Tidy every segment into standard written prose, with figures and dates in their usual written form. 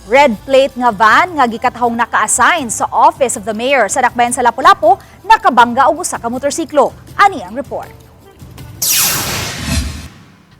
Red plate nga van nga gikatahong naka-assign sa Office of the Mayor sa Dakbayan sa Lapu-Lapu nakabangga og usa ka motorsiklo. Ani ang report.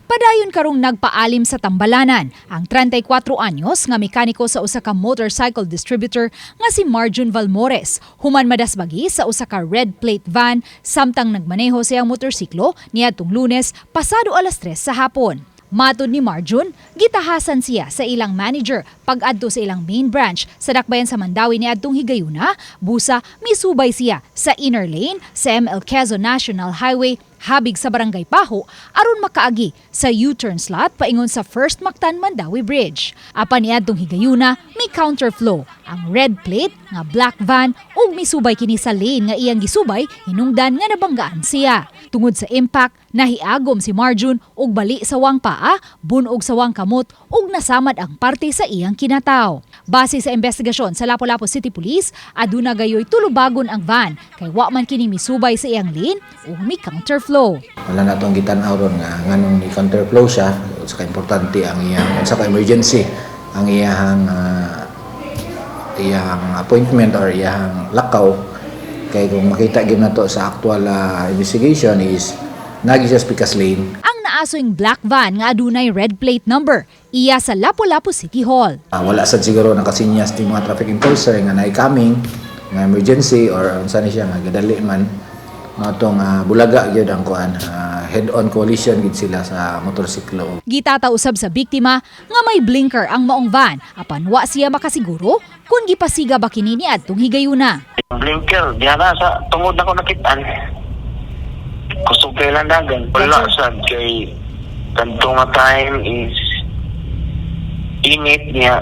Padayon karong nagpaalim sa tambalanan ang 34 anyos nga mekaniko sa usa ka motorcycle distributor nga si Marjun Valmores human madasbagi sa usa ka red plate van samtang nagmaneho sa iyang motorsiklo niadtong Lunes pasado alas 3 sa hapon. Matod ni Marjun, gitahasan siya sa ilang manager pag-adto sa ilang main branch sa Dakbayan sa Mandaue niadtong higayuna, busa misubay siya sa inner lane sa ML Quezon National Highway habig sa Barangay Paho aron makaagi sa U-turn slot paingon sa First Mactan Mandaue Bridge. Apan niadtong higayuna, may counterflow ang red plate nga black van ug misubay kini sa lane nga iyang gisubay hinungdan nga nabanggaan siya. Tungod sa impact, nahiagom si Marjun og bali sa wang paa, bunog sa wang kamot ug nasamad ang parte sa iyang kinataw. Base sa investigasyon sa Lapu-Lapu City Police, aduna gayoy tulubagon ang van kay wa man kini misubay sa iyang lane ug may counterflow. Wala na itong gitan-aw ron nga nganong ni counterflow siya, sa importante ang iyang sa emergency ang iyang iyang appointment or iyang lakaw, kay kung makita gyud nato sa actual investigation is nagi siya sa pikas lane. Ang naasoing black van nga adunay red plate number iya sa Lapu-Lapu City Hall. Wala sad siguro nakasinyas ting mga traffic enforcer nga naay coming nga emergency or unsa ni siya nga gadali man nga tong bulaga gyud ang kuan, head-on collision gid sila sa motorsiklo. Gitataw usab sa biktima nga may blinker ang maong van apan wa siya makasiguro kung gipasiga ba kini niadtong higayuna. Blinker, diha na sa tungod na ko nakitaan. Kusog kay landagan. Wala sad kay kanto nga time is init niya.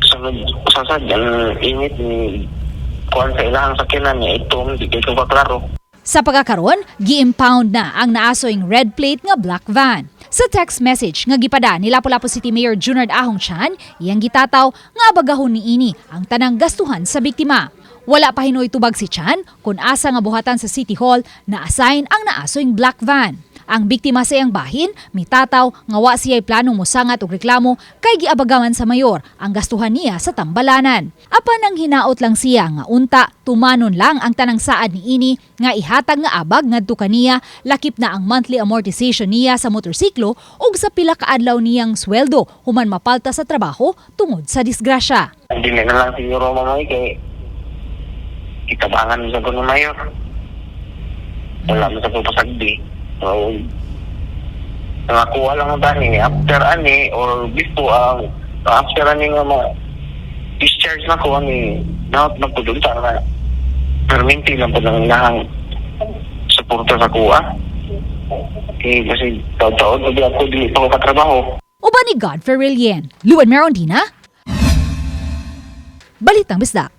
Sunod sa sad ang init ni kuan sa ilahang sakyanan niya itom, di kay ko klaro. Sa pagkakaron, gi-impound na ang naasoing red plate nga black van. Sa text message nga gipada ni Lapu-Lapu City Mayor Junard Ahong Chan, iyang gitataw nga abagahon niini ang tanang gastuhan sa biktima. Wala pa hinoy tubag si Chan kung asa nga buhatan sa City Hall na assign ang naasoing black van. Ang biktima sa iyang bahin, mitataw nga wa siya'y planong mosangat og reklamo kay giabagaman sa mayor ang gastuhan niya sa tambalanan. Apan ang hinaot lang siya nga unta tumanon lang ang tanang saad niini nga ihatag nga abag ngadto kaniya, lakip na ang monthly amortization niya sa motorsiklo ug sa pila ka adlaw niyang sweldo human mapalta sa trabaho tungod sa disgrasya. Hindi na lang siguro, mamay, kay itabangan sa ko ng mayor. Wala mo sa ko pasagdi. So, nakakuha lang ang dani after ani or before ang after ani nga ma discharge na ko ani naot na po dun na perminti lang po ng ilahang suporta sa kuha. Eh, kasi taon-taon na ako, dili pa ko katrabaho. Uban ni Godfrey Relien, Luan Merondina, Balitang Bisdak.